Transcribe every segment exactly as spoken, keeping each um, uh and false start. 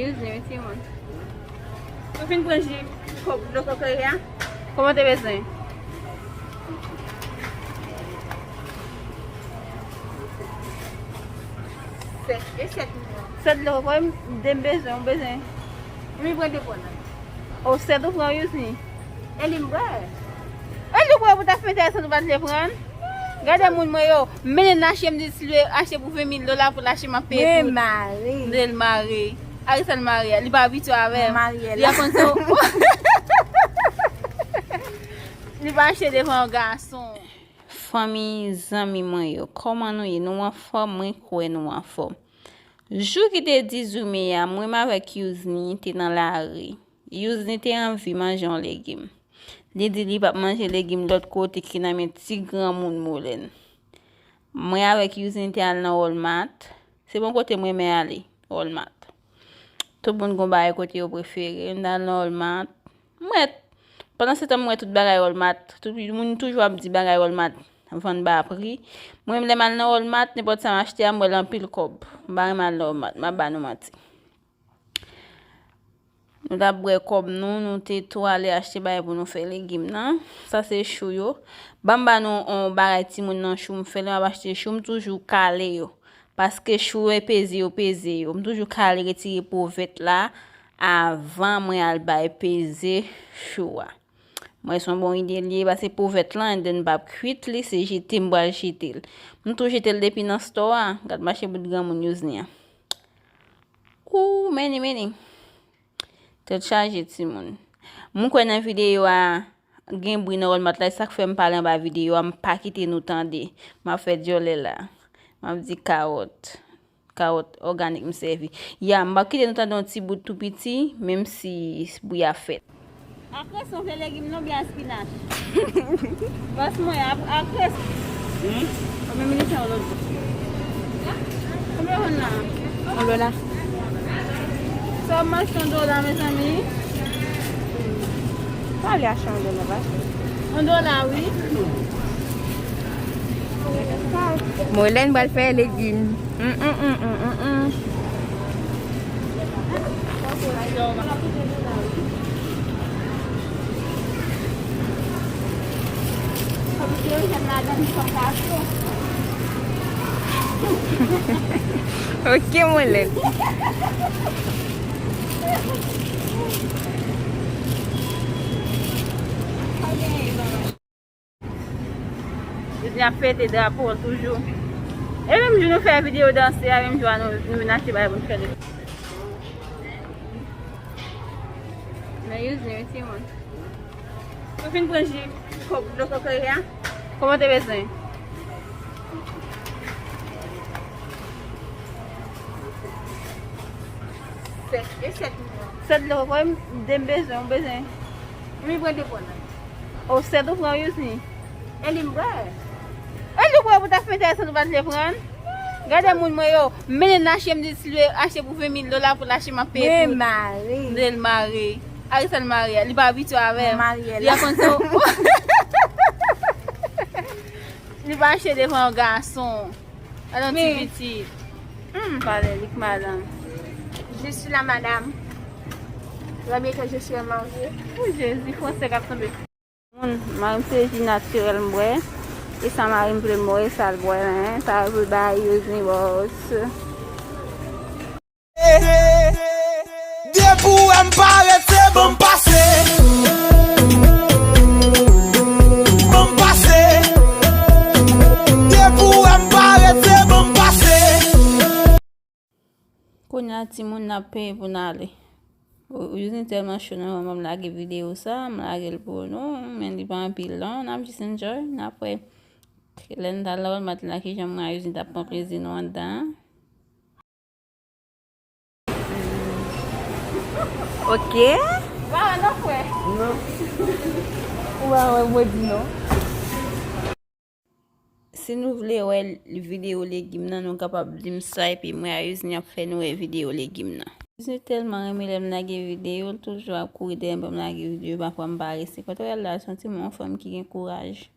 Excuse me, timoun. Ou fin pran ji kòk dlo kokoye a? Kòman te bezwen? Sèt, e sèt mwen. Sèt dlo kokoye, m de m bezwen, ou bezwen? Ou pran de pòl la. O, sèt ou pran, Yusni? E li m bwè. E li w bwè pou ta fè entèresan, ou pa t vle pran? Gade moun mwen yo. Mennen l achte, m di si l vle achte pou ven mil dola pou l achte, m ap peye tout. Mwen mare. M di l mare. Ari sa l mare a. Li pa abitye avè m. Mwen mare la. Li ap konn se ou. Li pa achte devan yon gason. Fanmi, zanmi mwen yo, kòman nou ye? Nou anfòm? Mwen kwè nou anfòm. Jou ki te dizuit me a, mwen menm avèk Yousni te nan lari. Yousni te anvi manje yon legim. Li di li p ap manje legim lòt kote ki nan men ti granmoun Molèn. Mwen avèk Yousni te al nan Walmart. Se bon kote m renmen ale, Walmart. Tout moun gon bagay kote yo prefere. M t al nan Walmart. M wè, pandan se tan m wè tout bagay Walmart. Tout moun toujou ap di bagay Walmart vann ba pri. Mwen menm lè m al nan Walmart, nenpòt sa m achte a, m wè l anpil kòb. M pa renmen al nan Walmart, m ap ba nou manti. Nou t ap bwè kòb nou, nou te tou ale achte bagay pou nou fè legim nan. Sa se chou yo. Ban m ba nou yon bagay timoun nan chou m fè. Lè m ap achte chou, m toujou kale yo. Paske chou e peze yo peze yo. M toujou kale retire po vèt la avan mwen al bay peze chou a. Mwen se yon bon ide li ye, paske po vèt lan, and then m p ap kwit li, se jete m pral jete l. M tou jete l depi nan store a. Gad mache bout granmoun Yousni an. Ooh, meni, meni. Tèt chaje, timoun. M kwè nan videyo a, gen bri nan Walmart la, e sa k fè m pale anba videyo a, m pa kite nou tande. M ap fè dyòlè la. M ap di kawòt. Kawòt òganik m sèvi. Ya, m ap kite nou tande yon ti bout tou piti, menm si bri a fèt. Akreson vle legim non, oubyen espinach? Bòs mwen, ak-, akreson. Hmm? Konbyen minit sa w lòt bò? Konbyen w vann la? Yon dola. Sa w ap mache yon dola, mezanmi? Pa vle achte yon dola, pa chè. Yon dola, wi. Molèn pral fè legim. Mm, mm, mm, mm, mm, mm. Ok, Molèn. Disney ap fete drapo l toujou. E menm jou nou fè videyo danse a, menm jou a nou, nou vin achte bagay pou nou fè li. Men Disney, wi, timoun. Ou fin pran ji kòk dlo kokoye a? Kòman te bezwen? Sèt, e sèt mwen. Sèt dlo kokoye, m de m bezwen, ou bezwen? Ou pran de pòl la. O, sèt ou pran, Yousni? E li m bwè. E li w bwè pou ta fè entèresan, ou pa t vle pran? Gade moun mwen yo. Mennen l achte, m di si l vle achte pou ven mil dola pou l achte, m ap peye tout. Mwen mare. M di l mare. Ari sa l mare a. Li pa abitye avè m. Mwen mare la. Li ap konn se ou. Li pa achte devan yon gason. Alon ti pitit. Hmm, pale, li k madanm. Je suis la madame. Premier que je suis en mariée. Oh, Jezi, fransè k ap tonbe. Moun, mari m se ji natirèl m bwè. E sa mari m vle m bwè, e sa l bwè, men. Sa vle bay yo zen bòs. Depi w wè m parèt, se ban m pase. Ban m pase. Depi w wè m parèt, se ban m pase. Kounye a, timoun, n ap peye pou n ale. Ou, ou vin tèlman cho nan moman m lage videyo sa, m lage l pou nou, men li pa anpil non, n ap jis enjoy, n ap wè. Lè n t al nan Walmart la, kijan m wè Yousni t ap pran plezi nou anndan an. Ok. Ou pa wè non, frè? Non. Ou pa wè, mwen di non. Si nou vle wè videyo legim nan, nou kapab di m sa, epi mwen a Yousni ap fè nou wè videyo legim nan. Yousni tèlman renmen lè m lage videyo, l toujou ap kouri dèyè m pou m lage videyo, pafwa m parese. Kote w al la, se yon timoun, yon fanm ki gen kouraj.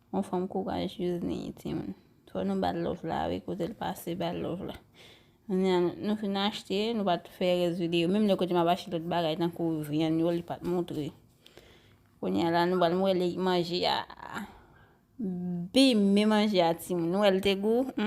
Yon fanm kouraj, Yousni, timoun. Fò nou ba l love la, wi, kote l pase, ba l love la. Kounye a nou, nou fin achte, nou pa t fè rès videyo. Menm lè kote m ap achte lòt bagay, tankou vyann yo, li pa t montre. Kounye a la, nou pral wè lè manje a. Bime manje a, timoun. Nou wè l te gou? Hmm?